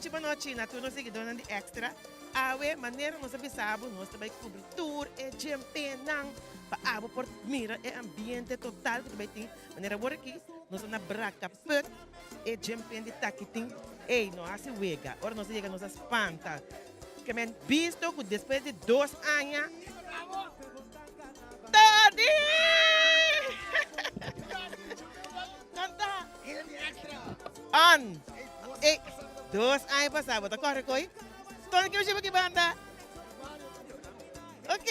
nochi, bon nochi na tur nos seguidornan di Extra. Awe, manera nos a bisa bo, nos ta bai kubri tur e djempenan pa abo por mira e ambiente total ku ta bai tin. Manera awor aki, nos ta na Brakaput, e djempen di Takitin. Ey, no hasi wega. Ora nos a yega nos a spanta. Ke men bisto ku despues di dos aña Tony! Kanta! On! Ey, dos aña pasá bo ta kòrre koi? Tony ke bo ki banda? Ok.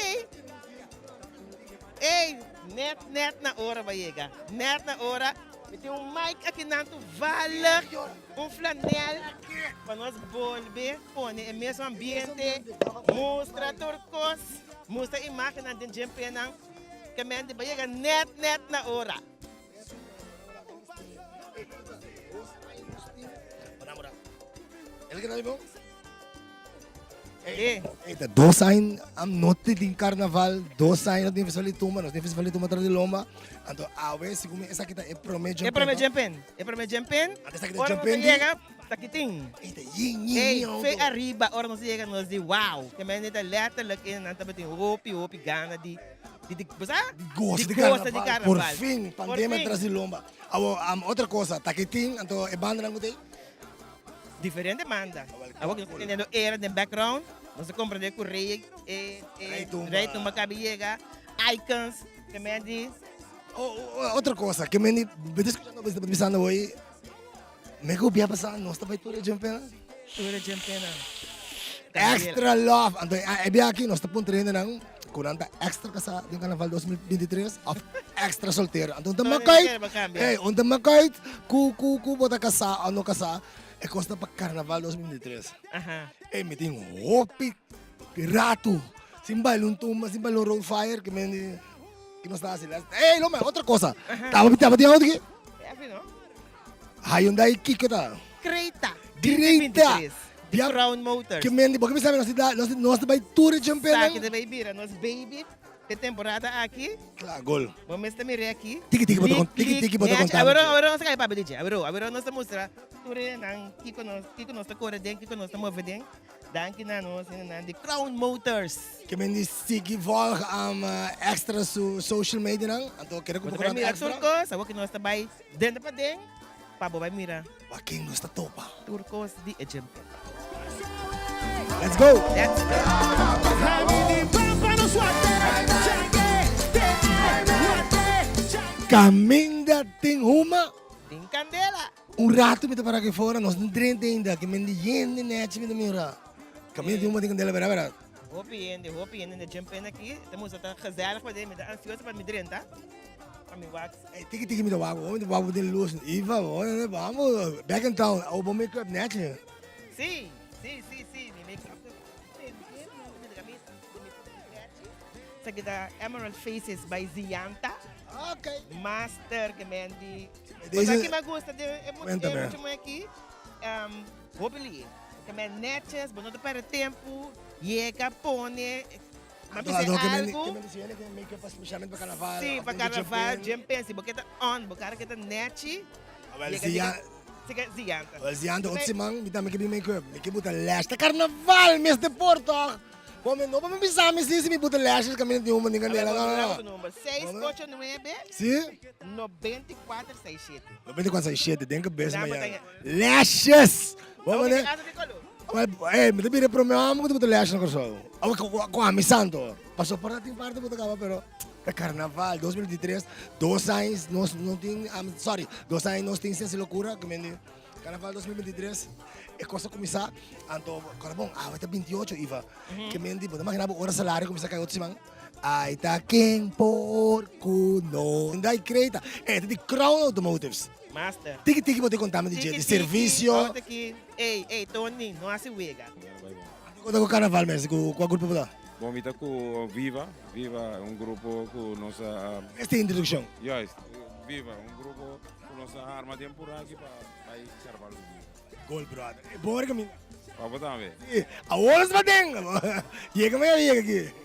Ey, net net na ora bo a yega. Net na ora. Mi tin un mic akinan toevallig, un flanel pa nos bolbe pone e mesun ambiente, mustra tur kos, mustra imagennan den djempenan ke men di bo yega net net na ora. Ey, ta dos aña am no te tin carnaval, dos aña no tin festival di tumba, nos tin festival di tumba tras di lomba. Anto awe segun mi esaki ta e prome E prome jumpen, e prome jumpen. Anto esaki ta Ora nos jumpen di yega, ta kitin. Ey, ta yin yin Ey, yin auto. fe ariba, ora nos yega nos di wow. Ke men ta letterlijk e nan tabatin hopi hopi gana di di di bo sa? Di gosa Di di gosa di carnaval. Por carnaval. fin, Por pandemia fin. tras di lomba. Awo, am, otra cosa, ta kitin, anto e bandanan ku ta ey? Diferente banda. Awor ku nos ta teniendo era den background, nos ta comprende ku Rey e Rey Tumba. Rey Tumba kabi yega, Icons, ke men di. Otro cosa, ke men di, mi ta escuchando bo ta bisando hoy, me ku bia pasa nos ta bai tur e djempenan. Tur e djempenan. Extra love. Anto e bia aki nos ta puntra hendenan ku nan ta extra kasá den karnaval 2023 òf extra soltero. Anto un ta makait, ey, un ta makait ku ku ku bo ta kasá òf no kasá, e kos ta pa karnaval 2023. Ey, mi tin hopi ratu sin baila un tumba, sin baila un road fire ke men di ke nos ta hasi. Ey, lo me, otro cosa. Taba taba tin auto aki? Hyundai kiko ta? Creta. Creta. 2023. Di Crown Motors. Ke men di, bo ke mi sabi nos ta nos nos ta bai tur e champenan. Esaki ta bai bira nos baby e temporada aki. Kla, gol. Bo mester mira aki. Tiki tiki bo ta tiki tiki bo ta konta. Awor awor nos ta kai papia di dje. Awor awor nos ta mustra tur e nan kiko nos kiko nos ta kore den kiko nos ta move den. Danki na nos hendenan di Crown Motors. Ke men di sigui volg extra su social medianan anto kere ku Bo bo ta bai konta mira extra. tur kos awor ki nos ta bai dentro paden. Pa bo bai mira. Pa ken nos ta topa. Tur kos di e djempe. Let's go! Let's go! Caminda tin huma. Tin candela. Un rato mi ta para aki fora, nos no drenta ainda, ki men di yende nechi mi ta mira. Caminda tin huma tin candela, bera bera. Hopi hende, hopi hende na djempe aki. Ta mustra ta gezellig pa den, mi ta ansioso pa mi drenta. Pa mi wak. Ey, tiki tiki mi ta wak bo, mi ta wak bo den luz. Iva, bo, vamos, back in town. Awo bo make up nechi. Si, si, si, si, mi make up ta pendiente, mi nechi. Esaki ta Emerald Faces by Zianta. Ok. Master ke men di. Deze. Bo sa ki mi gusta den e mucha muhe aki? Hopi lihe. Ke men netjes, bo no ta perde tempu, yega, pone. Ma bisa algu. Ke men di hende ke make up specialmente pa carnaval. Si, pa carnaval, djempen. Si bo ke ta on, bo kara ke ta nechi. Awel Zianta. Awel Zianta, otro siman mi tambe ke bin make up. Mi ke buta lash. Ta carnaval mes te por toch. Bo no por bisa mi si si mi buta lashes kaminda tin un candela. No, no, no. Seis, ocho, nuebe. Si. 94, seis, shete. 94, seis, shete. Den kabes mañana. Lashes! Bo mane. Ey, mi ta bira e prome homber ku ta buta lashes na Kòrsou. Awe ku ami santo. Paso por tin parti ku ta kaba pero ta karnaval 2023 dos aña nos no tin sorry dos aña nos tin Sensi Lokura ku men di karnaval 2023 e kos a kuminsá anto kòrda bon awe ta 28 Iva ke men di bo ta imaginá bo ora salario kuminsá kai otro siman Ai ta ken por ku no. Hyundai Creta e ta di Crown Automotives. Master. Tiki tiki bo tin konta mi di dje, di servisio. Tiki tiki, ey ey Tony, no hasi wega. Anto konta ku karnaval mes, ku kua grupo bo ta? Bon mi ta ku Viva, Viva un grupo ku nos a. Esta e introdukshon. Juist, Viva un grupo ku nos a arma den puraki pa bai karnaval ku Viva. Gol brother. E bon rekominda. Pa bo tambe. Si, awor nos ta den. Yega mañana yega aki.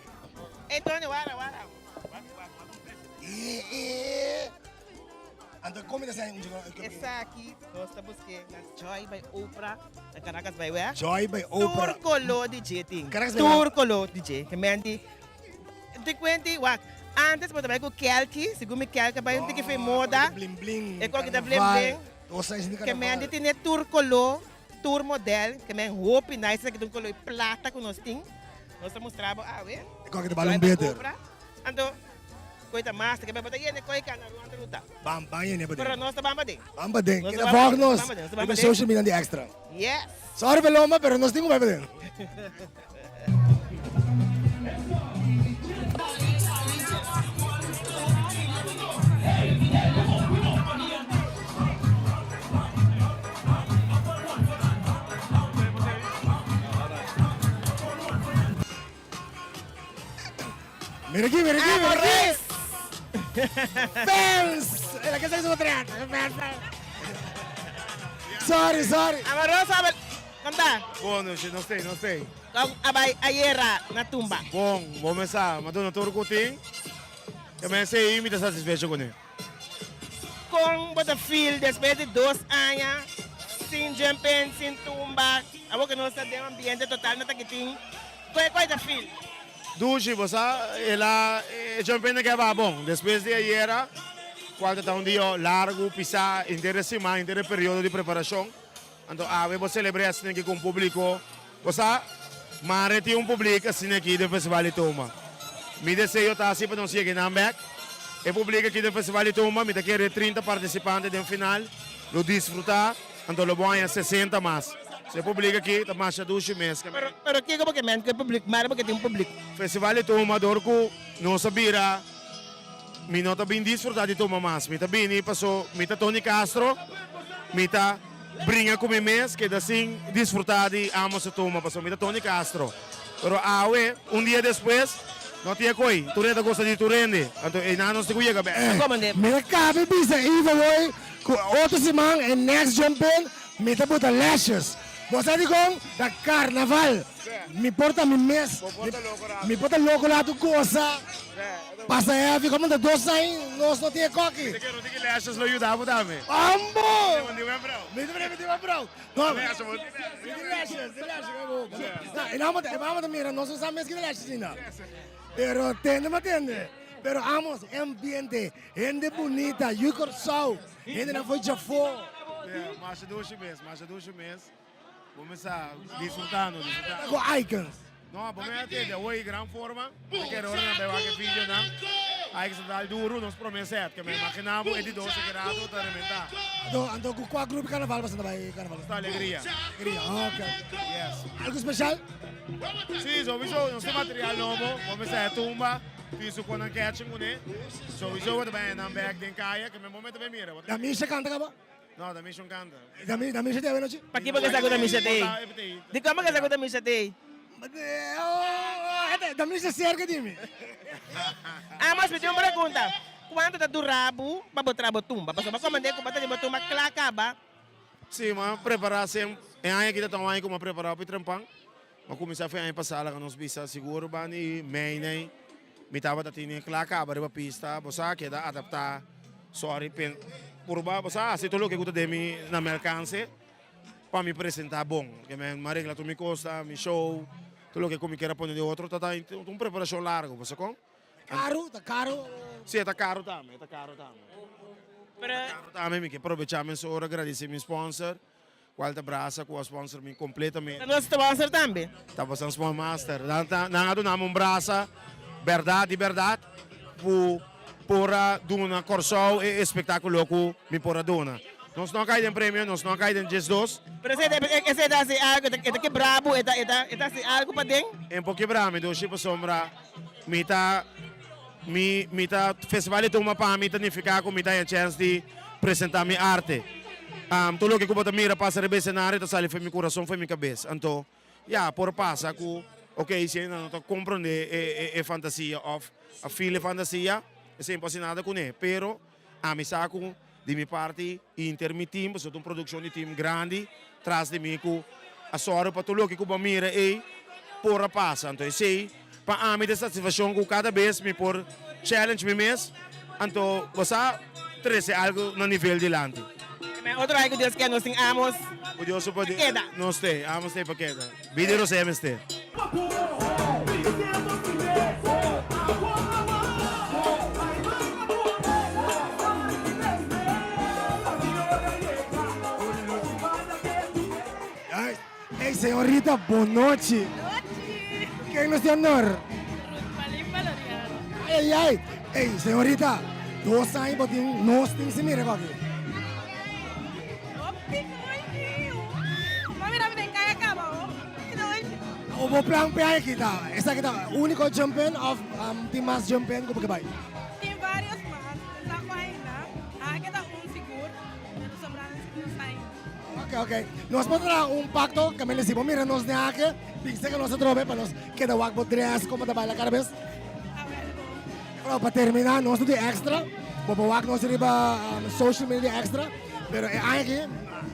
Ey Tony wara wara. Wak wak wak un presidente. E e. Anto kon mi ta sa un dje Esaki nos ta busk'é na Joy by Oprah na Caracas Byweg. Joy by Oprah. Tur koló di dje tin. Caracas Byweg. Tur koló di dje. Ke men di Di kuenti wak antes bo ta bai ku kelki, segun mi kelki a bai un tiki fe moda. Bling bling. E koki ta bling bling. Ke men di tene tur koló, tur modèl, ke men hopi nice esaki ta un koló di plata ku nos tin. Nos ta mustra bo awe. E koki ta bal un beter. Anto koe ta mas ke bo ta yende koe kana ruan ta ruta. Ban ban yende paden. Pero nos ta ban paden. Ban paden. Keda volg nos riba social media di Extra. Yes. Sorry Paloma pero nos tin ku bai paden. Mira aquí, mira aquí, mira aquí. Fans! El que se Sorry, sorry. Amorosa, Kon ta? Bon nochi, nos tei, nos tei. Kon a bai ayera na tumba? Bon, bo mes sa, mi a duna tur ku tin, e mes ei mi ta satisfecho kuné. Kon bo ta feel despues di dos aña sin jumpen, sin tumba, awor ku nos ta den un ambiente total no ta kitin, kon e ta feel? Dushi, bo sa, el a, e jumpen a keba bon. Despues di ayera, kual ta ta un dia largu, pisá, henter e siman, henter e periodo di preparashon. Anto awe bo selebr'é asina aki ku un públiko. Bo sa, mare tin un públik asina aki den Festival di Tumba. Mi deseo ta hasi pa nos yega nan bèk. E públik aki den Festival di Tumba, mi ta kere 30 partisipante den final lo disfrutá, anto lo bo haña 60 mas. So e públik aki ta masha dushi mes. Pero, pero kiko bo ke ment ku e públik? Mare bo ke tin un públik. Festival di Tumba dor ku nos a bira. Mi no ta bin disfruta di tuma mas, mi ta bini paso mi ta Tony Castro, mi ta bringa cu mi mes keda sin disfruta di amo su tuma paso mi ta Tony Castro. Pero awe, un dia despues, no tin e coy, tur hende ta gosta di tur hende, anto eynan nos tin cu yega bek. Mi ta cabe bisa Ivo hoy cu otro siman e next jump in mi ta buta lashes. Bo sa dicon? Ta carnaval. Mi por ta mi mes. Mi por ta loco lato goza. Pasa heavy como ta dos aña nos no tin e koki. Mi ta kere no tin ki lashes lo yuda bo tambe. Ambo! Mi ta mira Mi ta mira bro. No. Mi tin lashes, tin lashes. E nan bo ta mira nos no sa mes ki ta lashes ainda. Pero tende ma tende. Pero amos e ambiente, hende bunita, yu Kòrsou, hendenan for djafó. Masha dushi mes, masha dushi mes. Bo mes sa disfrutando, disfrutando. Ku icons. No, bo mes a tende awor gran forma. Mi kere ora nan bai wak e videonan. Icons ta dal duro, nos prome set. Ke mi imagina bo e di dos e rato ta rementa. Anto, anto ku kua grupo di karnaval boso ta bai karnaval? Nos ta Alegria. Alegria, ok. Yes. Algo special? Si, sowieso. Nos tin material nobo. Bo mes sa e tumba. Tin su konan catching kuné. Sowieso bo ta bai nan bek den kaya. Ke mi momento bai mira. Damisha kanta kaba? No, Damisha un kanta. Damisha te awe nochi? Paki bo ke sa ku Damisha te ei? Dikon bo ke sa ku Damisha te ei? Damisha serka di mi. Amos, mi tin un pregunta. Kuantu ta dura bo pa bo traha bo tumba? Pasobra bo komand'é ku bo ta tin bo tumba kla kaba. Sí, mi a prepará sem. E aña aki ta ta un aña ku mi a prepará hopi trempan. Mi a kuminsá for e aña pasá laga nos bisa sigur bani mei nei. Mi tabata tene kla kaba riba pista, bo sa keda adaptá, sorry, pen, purba, bo sa hasi tur loke ku ta den mi, na mi alkanse pa mi presentá bon. Ke men, mi a regla tur mi kosnan, mi show, tur loke ku mi kier a pone den otro, ta ta un preparashon largu, bo sa kon? Karu? Ta karu? Si, e ta karu tambe, e ta karu tambe. Pero. E ta karu tambe, mi ke probechá mesora gradisí mi sponsor. Cual ta brasa cu a sponsor mi completamente. Ta nos sponsor tambe. Ta pasan spon master. Nan ta nan a duna mi un brasa berdad di berdad cu por a duna Corsou e espectaculo cu mi por a duna. Nos no a cay den premio, nos no a cay den 12. Pero esey ta esey ta haci algo, e ta kebra bo, e ta e ta e ta haci algo paden? E por kebra mi doshi pasobra mi ta mi mi ta festival di tumba pa mi ta nifica cu mi ta haya chance di presenta mi arte. Tur loke ku bo ta mira pasa riba e senario ta sali for mi kurason, for mi kabes. Anto, ya, por pasa ku, ok, si hende no ta komprondé e fantasia òf a feel e fantasia, esei no por hasi nada kuné. Pero ami sa ku di mi parti inter mi team, pasobra ta un produkshon di team grandi tras di mi ku a sòru pa tur loke ku bo a mira ei por a pasa. Anto esei pa ami ta e satisfakshon ku kada bes mi por challenge mi mes. Anto bo sa. trese algu na nivel dilanti. Amen. Otro aña ku Dios ke nos tin Amos Ku Dios su pa poder keda. nos te, Amos te pa keda. Bida Rosé mester. Ey señorita, bon nochi. Nochi. Ken nos tin honor? Ruth Palin Valeriano. Ay, ay, ay. Ey, señorita, dos aña bo tin, nos tin sin mira aki. Hopi koiki. Bo mira mi den kaya kaba hopi nochi. O bo plan pe aña aki ta? Esaki ta unico jump in of tin mas jump in ku bo ke bai? Tin varios mas, no sa ku ainda. Aki ta un sigur, pero sobrando si no sa ainda. Ok, ok. Nos por traha un pacto, Camila, si bo mira nos den ake, bisa ku nos atrobe pa nos keda wak bo dress como ta baila cada bes. Awel bo. Pero pa termina, nos ta di extra. Bo por wak nos riba social media di extra. Pero e aña aki,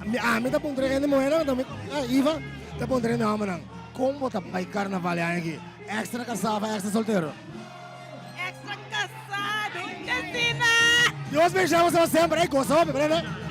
mi ami ta puntra hende muhernan, anto mi colega Iva ta puntra hende hombernan, con bo ta bay carnaval e aña aki? Extra casado of extra soltero? Extra casado, Jessina! Dios bendicion boso semper. Ey, goza hopi, brother.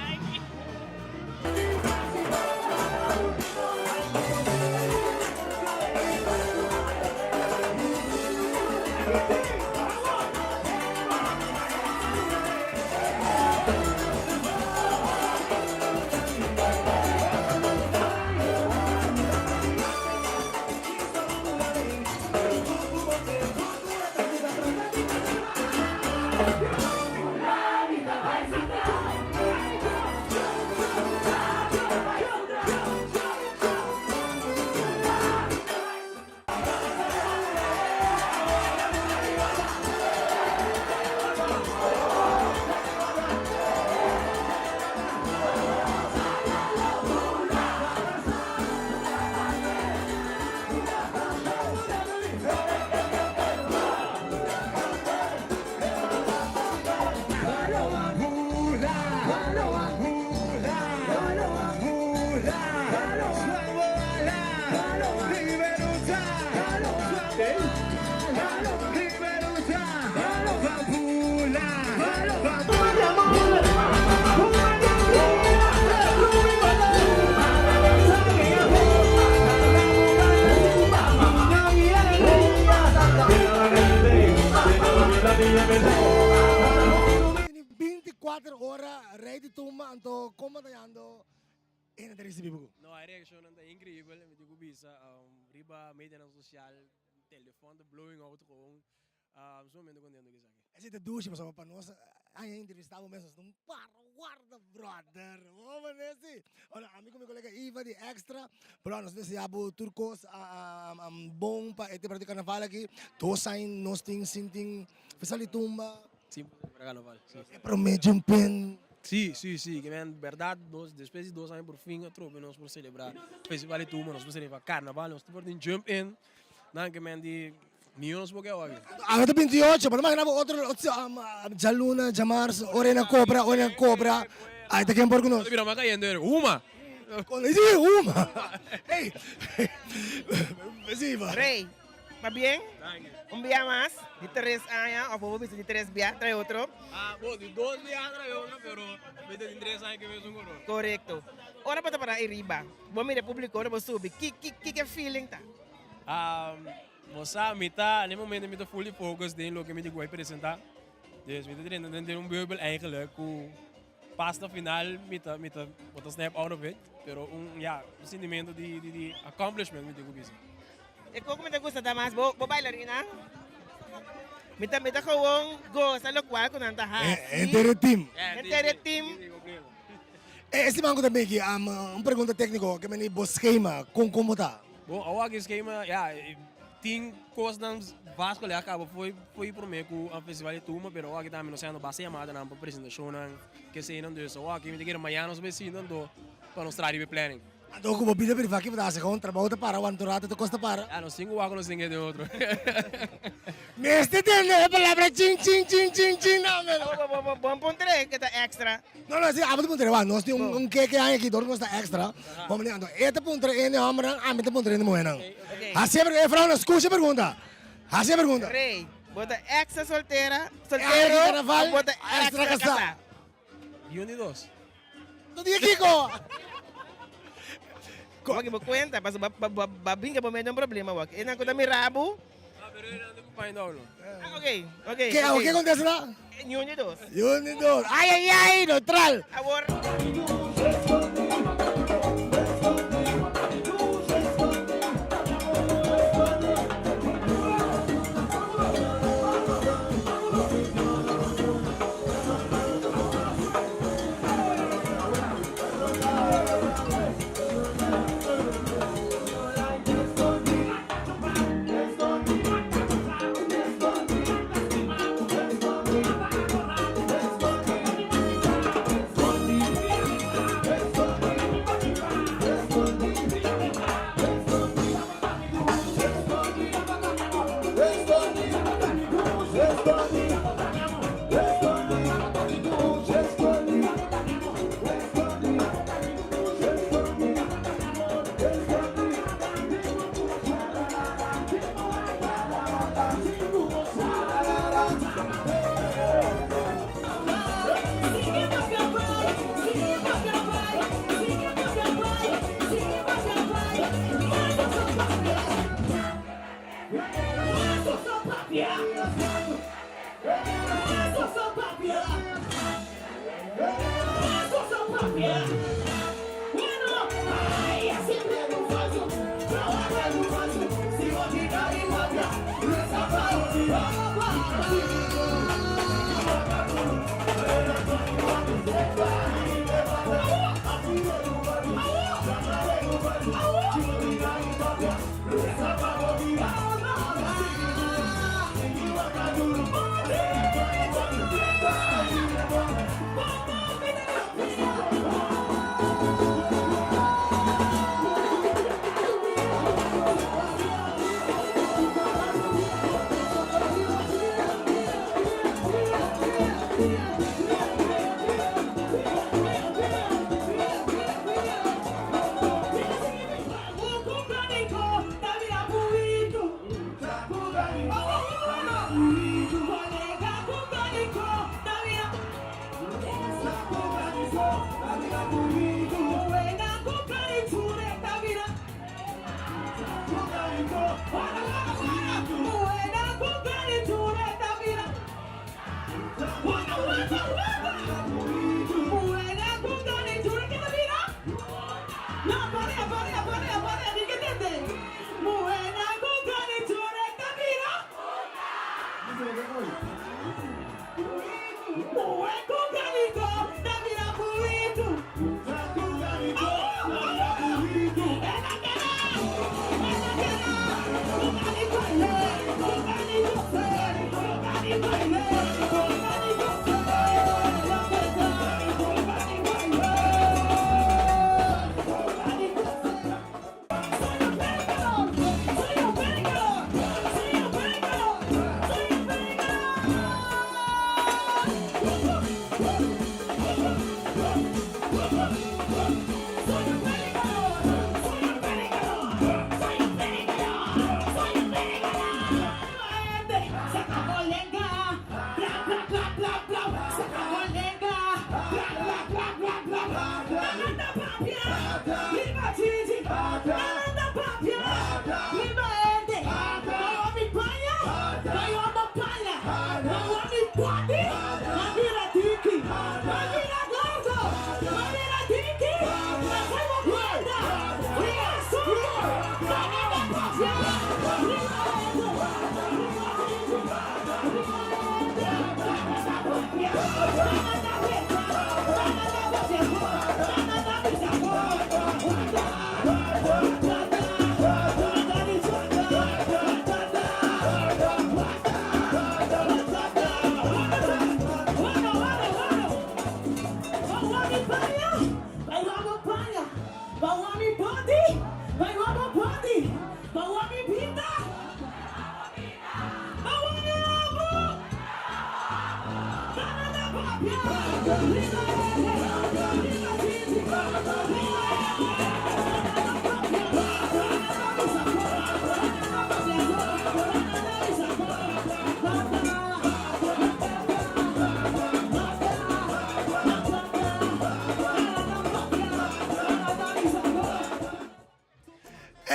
Binti kuater ora rei di tumba anto como ta yando hende ta ricibi bo? No, e reaccionnan ta increibel, mi tin cu bisa riba medianan social, telefon ta blowing out gewoon. Sumamente contento cu esaki. Esei ta dushi pasobra pa nos aña entrevista bo mes nos ta un par warda brother. Bo mane si. Bueno ami cu mi colega Iva di Extra bro nos ta desea bo tur cos bon pa e temporada di carnaval aki. Dos aña nos tin sintin festival di tumba. Si pa carnaval si. E prome jumpen. Si si si ke men berdad nos despues di dos aña por fin atrobe nos por celebra festival di tumba nos por celebra carnaval nos por tin jump in. Nan ke men di mihó nos por ke awe. Awe ta 28, bo ta magina bo otro djaluna, djamars, ora e na kobra, ora e na kobra, ai ta ken por ku nos. Ta bira mas kayente wer, huma! Si, huma! Ey, si va. Rey, pabien, un bia mas, di tres aña, of bo por bisa di tres bia, trae otro. Ah, bo, di dos bia trae otro, pero mi ta tin tres aña ke mes un color. Korekto. Ora bo ta para ei riba, bo mira e publico, ora bo subi, ki, ki, ki ke feeling ta? Bo sa, mi ta, na e momento mi ta fully focus den loke mi tin ku bai presentá. Dus mi ta drenta den un bubbel eigenlijk ku pas na final mi ta, mi ta, bo ta snap out of it. Pero un, ya, un sintimento di, di, di accomplishment mi tin ku bisa. E koko mi ta gusta ta mas bo, bo bailarina. Mi ta, mi ta gewoon gosa lokual ku nan ta hasi. Henter e team. Henter e team. E siman ku ta bin aki, un pregunta tekniko, ke meni bo skema, kon kon bo ta? Bon, awor aki skema, ya, tin kosnan Vasco le a kaba foi foi prome ku a festival di tumba, pero awor aki tambe nos a basta yamadanan pa presentashonnan, keseinan, dus awor aki mi ta kere mañana nos bai sinta anto pa nos traha riba e planning. Anto ku bo bida priva ki bo ta hasi? Gewoon trabou ta para, wantu rato tur kos ta para. Ya, nos tin ku wak ku nos tin ke den otro. Mester tende e palabra chin chin chin chin chin na meno. Bo bo bo bon puntra ke ta extra. No no si abo ta puntra wak nos tin un keke aña aki dor ku nos ta extra. Bo mane anto e ta puntra ene hombernan ami ta puntra ene muhernan. Hasi e pregunta e vrouwnan skucha e pregunta. Hasi e pregunta. Rey, bo ta extra soltera, soltero of bo ta extra kasá? Niun di dos. No di kiko! Wak bo cuenta, paso ba ba ba ba brinca bo medio un problema wak. Enan cu ta mira bo. Ah, pero enan ta cu find out no. Ah, okay, okay. Ke, okay. Ke contesta ta? Niun di dos. Niun di dos. Ay, ay, ay, neutral. Awor.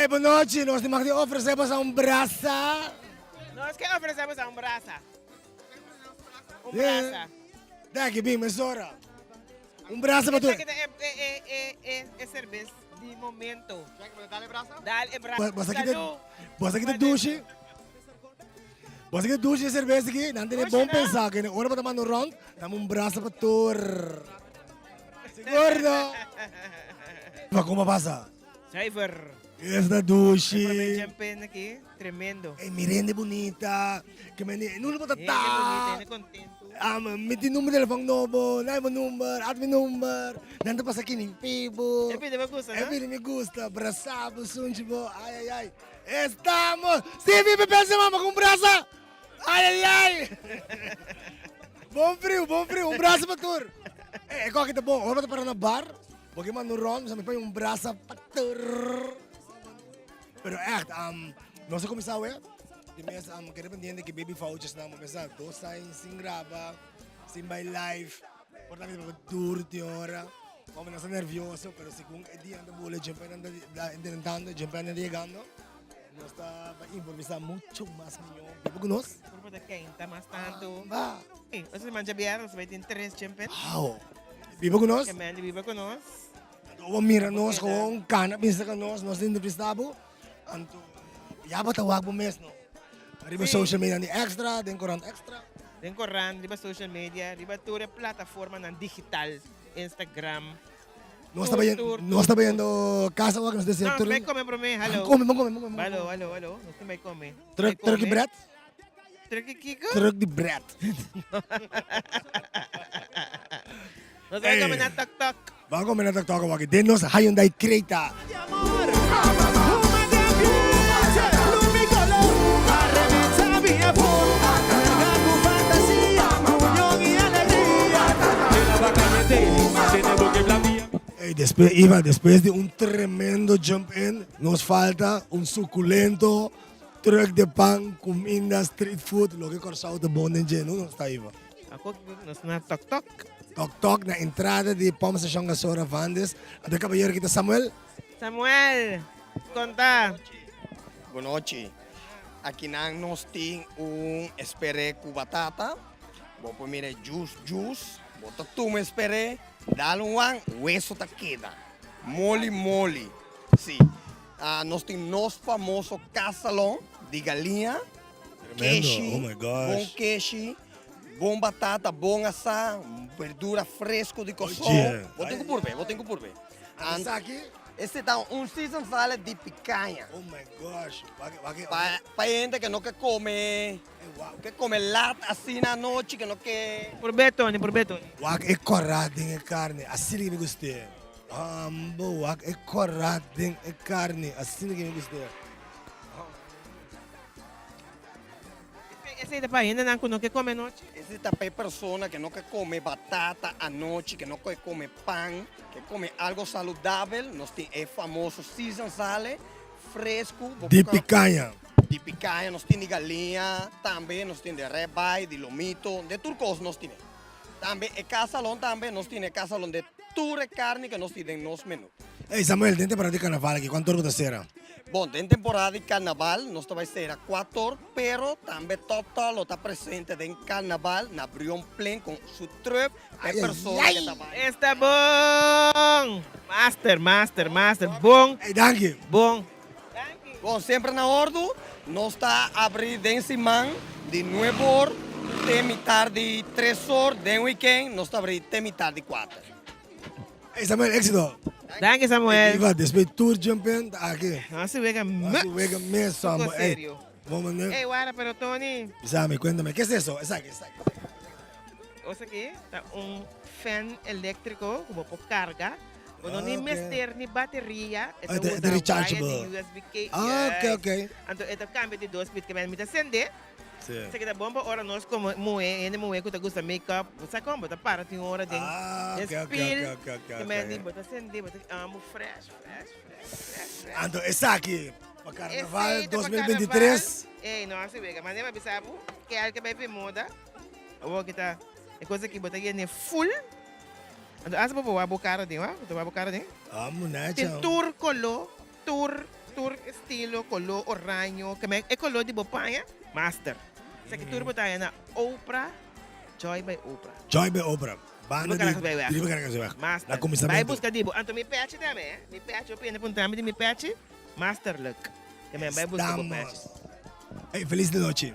Ey, bon nochi, nos tin mag di ofresé boso un brasa. Nos ke ofresé boso un brasa. Un brasa. Daki, bin, mesora. Un brasa pa tur. Esaki ta e, e, e, e, e serbes di momento. Dale brasa? Dale brasa. Boso aki ta, boso aki ta dushi. Boso aki ta dushi e serbes aki. Nan tene bon pensa. Kende ora bo ta manda un rond, dame un brasa pa tur. Sigur no? Pa como pasa? Zuiver. Esta dushi. E prome champagne aki, tremendo. Ey, mira hende bunita. Ke mende, nunde bo ta Hende ta? bunita, hende contento. Ah, mi tin number telefon nobo, nai bo number, at mi number. Nan ta pasa kini Facebook. E pidi bo gusta, no? E pidi mi gusta, brasa bo, sunchi bo, ay ay ay. Estamos! Si, mi pensa mama con brasa! Ay ay ay! Bon friu, bon friu, un brasa pa tur. Eh, e koki ta bon, ora bo ta para na bar, Bo ke manda un rond, mi pone un brasa pa tur. Pero echt, um, nos a kuminsá awe. Di mes, um, kere pendiente ke baby vouchers nan, bo mesa dos aña sin graba, sin bai live. Por ta mi duro tin ora. Como nos ta nervioso, pero segun e dia ta bula, jempe nan ta intentando, jempe nan ta yegando. Nos ta bai improvisá mucho mas mihó. Biba ku nos. Grupo ta keinta mas tantu. Ba. Ey, otro siman djabièrnè nos bai tin tres chempen. Wow. Biba ku nos. Ke Mandy biba ku nos. Anto bo mira nos gewoon kana bisa ku nos, nos ta entrevistá bo. Anto ya bo ta wak bo mes no. Riba social media di Extra, den korant Extra. Den korant, riba social media, riba tur e plataformanan digital, Instagram. Nos ta bayendo, nos ta bayendo casa wak, nos desea No, tur. bai come prome, hallo. Come, ban come, ban come. Hallo, hallo, hallo. Nos tin bai come. Truck, truck di bread? Truck di kiko? Truck di bread. Nos bai come na Tok Tok. Ban come na Tok Tok wak. Den nos Hyundai Creta. Ey, despues, Ivan, despues di un tremendo jump in, nos falta un suculento truck de pan, cuminda, street food, loke Corsou ta bon den dje, no? Nos ta, Ivan. Ako nos na Tok Tok. Tok Tok na entrada di Pump Station Gasora Vandes. Anto e caballero aki ta Samuel. Samuel, konta. Bonochi. Akinan nos tin un esperé ku batata. Bo por mira e jus jus. Bo ta tuma esperé, dal un wan, weso ta keda. Moli moli. Si. Nos tin nos famoso kasalon di galiña. Tremendo. Keshi, Oh my gosh. bon keshi, bon batata, bon asá, berdura fresco di Kòrsou. Oye. Bo tin ku purbe, bo tin ku purbe. Ant- Esaki? Este ta un season salad di picaña. Oh my gosh. Wak, wak, Pa, pa hende que no ke come, ke come lat asina anochi, que no ke... Purbe Tony, purbe Tony. Wak e kòrá den e karni, asina ke mi gust'é. Hambo, wak e kòrá den e karni, asina ke mi gust'é. Esei ta pa hendenan ku no ke kome anochi? Esei ta pa e persona ke no ke kome batata anochi, ke no ke kome pan, ke kome algo saludabel. Nos tin e famoso season sale, fresku. Di pikaña. Di pikaña, nos tin di galiña tambe, nos tin di rebeye, di lomito, de tur kos nos tine. Tambe e kasalon tambe, nos tin e kasalon de tur e karni ke nos tin den nos menu. Ey Samuel, den temporada di karnaval aki, kuantu ora bo ta sera? Bon, den temporada di karnaval nos ta bai sera kuator, pero tambe Tòtò lo ta presente den karnaval na Brionplein kon su trup pa e persona ke ta bai. Esta bon! Master, master, master, bon! Ey, danki! Bon! Bon, semper na ordu, nos ta abri den siman di nuebe or te mitar di tres or, den weekend nos ta abri te mitar di kuater. Ey Samuel, éxito! Danki Samuel. Iva, despues tur jump in, ta aki. Nos a wega mes. Nos a wega mes, Samuel. Poco serio. Bon manera. Ey, wara, pero Tony. Bisami, cuéntame, ¿qué es eso? Esaki, esaki. Osaki ta un fan eléctrico cu bo por carga. Bo no ni mester ni bateria. E ta usa rechargeable. wire di USB cable. Ah, ok, ok. Anto e ta cambia di dos speed. Mi ta sende. Sí. Esaki ta bon pa ora nos como muhe, hende muhe cu ta gusta make-up. Bo sa con bo ta para tin ora den Ah, den ok, ok, spiel. ok, ok, ok, Te mende ok. bo ta sende, bo ta amo fresh, fresh, fresh, fresh, fresh. Anto esaki pa carnaval Esey ta pa 2023. carnaval. Ey, no haci wega. Mane pa bisa bo, ke al ke bay pe moda. Awor ki ta e cosa ki bo ta yene full. Anto asa bo por wak bo cara den, wak? Bo ta wak bo cara den? Amo, Nacha. Tin tur color, tur. tur estilo, koló oraño, ke men e koló di bo paña, master. Esaki tur bo ta haña na Oprah, Joy by Oprah. Joy by Oprah. Banda Riba di Caracasbaaiweg. Riba Caracasbaaiweg. Master. Na Bai kuminsamentu. buska di bo. Anto mi pechi tambe, eh. Mi pechi, bo pende puntra mi di mi pechi, master look. Ke men bai buska bo pechi. Estamos. Ey, felis nochi.